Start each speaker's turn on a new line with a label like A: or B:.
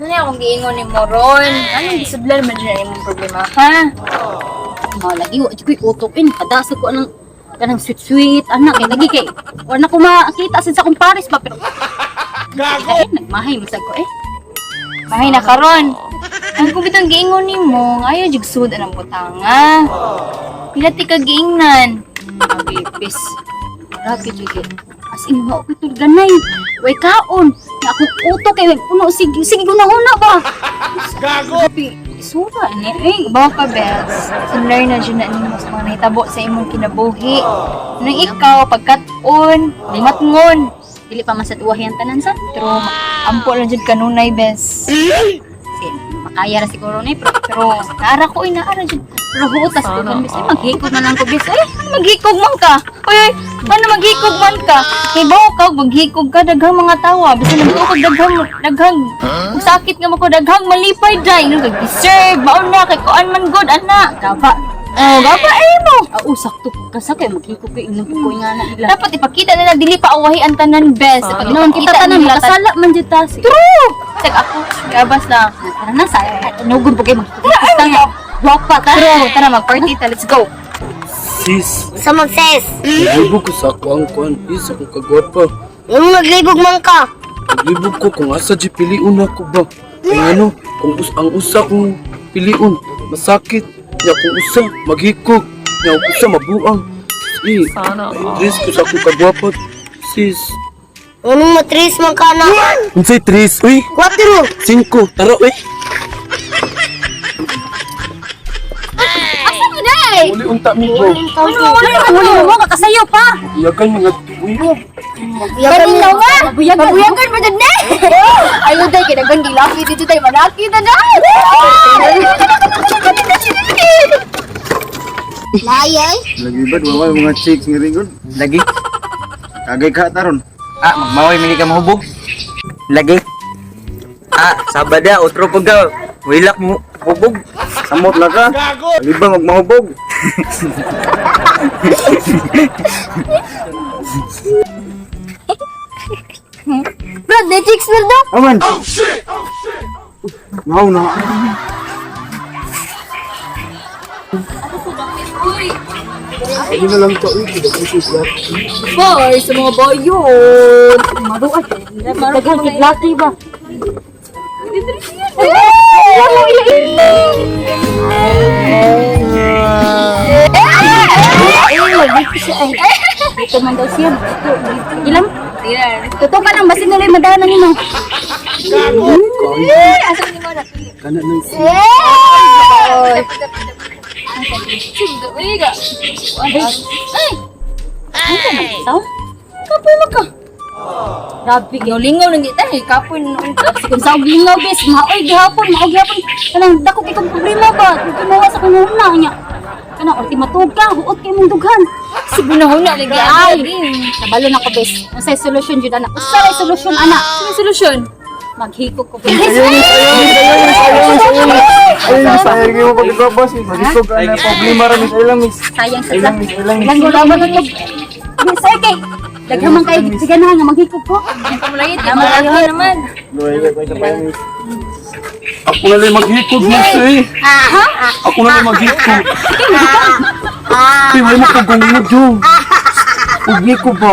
A: Ano na akong giingon ni Moron? Anong gisudlan man dyan imong problema, ha?
B: Mao lagi wa jud ko'y utok in kadasa ko anang kanang sweet sweet anak kay lagi kay wa na ko makita sad sa akong pares ba pero gago nagmahay man sad ko eh.
A: Mahay na karon. Ang kung bitong giingon nimo, ayaw jud sud ang butanga. Pila ti ka giingnan?
B: Mabibis. Grabe jud eh. As in wa ko tul ganay. Way kaon. Nga akong utok kay puno sige sige guna-una ba. Gago. Isura ni eh.
A: Bawa ka, Bels. Similar na dyan na nimo sa mga nahitabo sa imong kinabuhi. Nang ikaw, pagkat-on, limatngon.
B: Dili pa man sa tuwahi ang tanan sa.
A: Pero ampo lang dyan kanunay, Bes.
B: Kasi makaya ra siguro ni pero
A: Pero naara ko, eh, naara dyan.
B: pero huot tas ko bis eh maghikog na lang ko bis eh.
A: Maghikog man ka. Uy, uy, ano maghikog man ka? Kay bawo ka, maghikog ka, daghang mga tawa. Bisan nagtuo ka, daghang, daghang, ug sakit nga mo ko, daghang malipay dry. No, deserve, baon na, kay kuan man good, ana.
B: Gaba.
A: Oh, gaba ay mo.
B: Ah, sakto ka sa kay maghikog kay ingnan ko nga na ila.
A: Dapat ipakita nila dili pa awahi ang tanan bes. Pag
B: Noon kita tanan makasala man jud ta. Sige.
A: True. Sag ako, gabas na.
B: Tara na sa nugon po kay maghikog. Basta nga gwapa ta.
A: True, tara mag-party ta, let's go.
C: Sis,
D: Sa magses.
C: naglibog ko sa ako ang kuan. Is akong kagwapa.
D: Yung naglibog man ka.
C: Naglibog ko kung asa di piliun ako ba. Kung ano, kung ang usa kong piliun, masakit. Nya kung usa, maghikog. Nya kung usa, mabuang. Eh, interest ko sa akong kagwapa. Sis.
D: Anong matris man ka na?
C: Unsay tres, uy?
D: Kwatro.
C: Cinco, tara, uy.
B: Asa mo day?
C: Uli unta mi bro.
B: Wala mo kakasayo pa.
C: Iyakan mga uy.
D: Yakan
A: daw nga.
B: Mabuyagan.
A: Mabuyagan mo dyan na. Ayaw day, kinagan gilaki dito tayo, manaki na na.
D: Layay.
E: Lagi ba duwa mga chicks nga ringon?
F: Lagi.
E: Kagay ka taron.
F: Ah, magmaway mili ka mahubog. Lagi. Ah, sabada otro pag ka. Wilak mo hubog.
E: Samot na ka. Lagi ba magmahubog?
A: Brad, na chicks na daw.
E: Aman. Oh shit. Mau na.
C: Hindi na lang ta, uy. Kaya ko siya.
A: Boy, sa mga bayon.
B: Maruat. Daghang kiglaki ba? Dito man daw siya. Ilang? Totoo ka lang, basin nila yung madahan nimo.
C: Kana nang sis.
B: Saw?
A: Kapoy mo ka.
B: Grabe kay
A: Lingaw nang kita, eh. Kapoy na noon ka.
B: Kung sa og lingaw bes, maoy gihapon, maoy gihapon. Kanang dako kay kong problema ba? Kung kinuha sa kong una niya. Kanang ultima ka, huot kay mong dughan.
A: Sigunahuna lagi.
B: Ay, nabalo na ko bes. Unsay solusyon jud ana? Usa ray solusyon ana.
A: Ano solusyon?
B: Maghikog ko.
E: Ay, sayang mo pagkagwapa sis. Maghikog ka na problema ra miss. Ay lang miss.
B: Sayang sa
E: Ay lang miss. Ay lang miss.
B: Ilang gulo ba nito? Miss, okay. Daghan man kayo giganahan nga maghikog ko.
A: Kamulayit, malaki naman.
E: Luway luway ka pa miss.
C: Ako na lang maghikog, miss, eh. Ako na lang maghikog. Uy, wala mo kagungod yun. Ugni ko ba?